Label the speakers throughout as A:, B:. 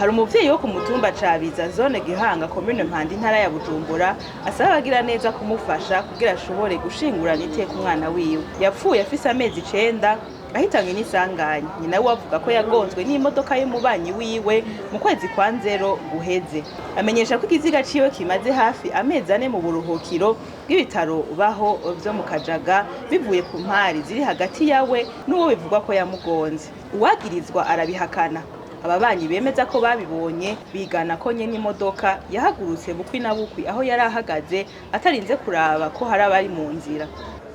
A: Hari umuvyeyi wo ku mutumba Cabiza, zone Gihanga, komine Mpanda, intara ya Bujumbura, asaba abagira neza kumufasha kugira ashobore gushingurana iteka umwana wiwe yapfuye afise amezi 9, ahitanywe n'isanganya. Nyina we avuga ko yagonzwe n'imodoka y'umubanyi wiwe mu kwezi kwa nzero guheze. Amenyesha ko ikiziga ciwe kimaze hafi amezi 4 mu buruhukiro bw'ibitaro baho vyo mu Kajaga, bivuye ku mpari ziri hagati yawe n'uwo bivugwa ko yamugonze. Uwagirizwa arabihakana. Ababanyi bemeza ko babibonye, bigana ko nyene imodoka yahagurutse bukwi na bukwi aho yari ahagaze, atarinze kuraba ko hari abari mu nzira.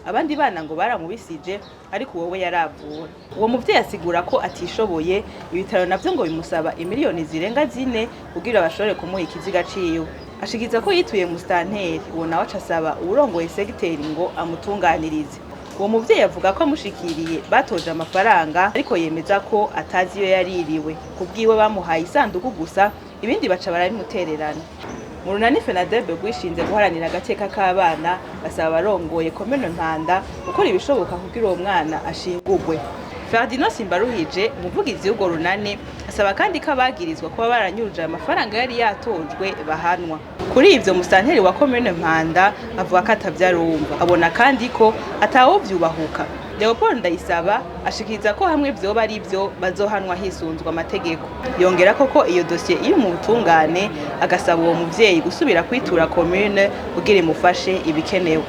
A: Abandi bana ngo baramubisije, ariko wowe yaravura. Uwo muvyeyi asigura ko atishoboye. Ibitaro navyo ngo bimusaba imiliyoni zirenga 4 kugira bashobore kumuha ikiziga ciwe. Ashikiza ko yituye musitanteri, uwo nawe aca asaba uwurongoye segiteri ngo amutunganirize. Uwo muvyeyi avuga ko amushikiriye batoje amafaranga, ariko yemeza ko atazi iyo yaririwe. Kubwiwe bamuhaye isanduku gusa, ibindi baca barabimutererana. Mu runani FENADEB rwishinze guharanira agateka k'abana, basaba abarongoye komine Mpanda gukora ibishoboka kugira uwo mwana ashingurwe. Ferdinand Simbaruhije, umuvugizi w'urwo runani, asaba kandi ko abagirizwa kuba baranyuruje ayo mafaranga yari yatojwe bahanwa. Kuri ivyo, musitanteri wa komine Mpanda avuga ko atavyarumva, abona kandi ko atawovyubahuka. Leopold Ndayisaba ashikiriza ko hamwe vyoba ari vyo, bazohanwa hisunzwe amategeko. Yongera ko iyo dosiye iri mu butungane, agasaba uwo muvyeyi gusubira kwitura komine kugira imufashe ibikenewe.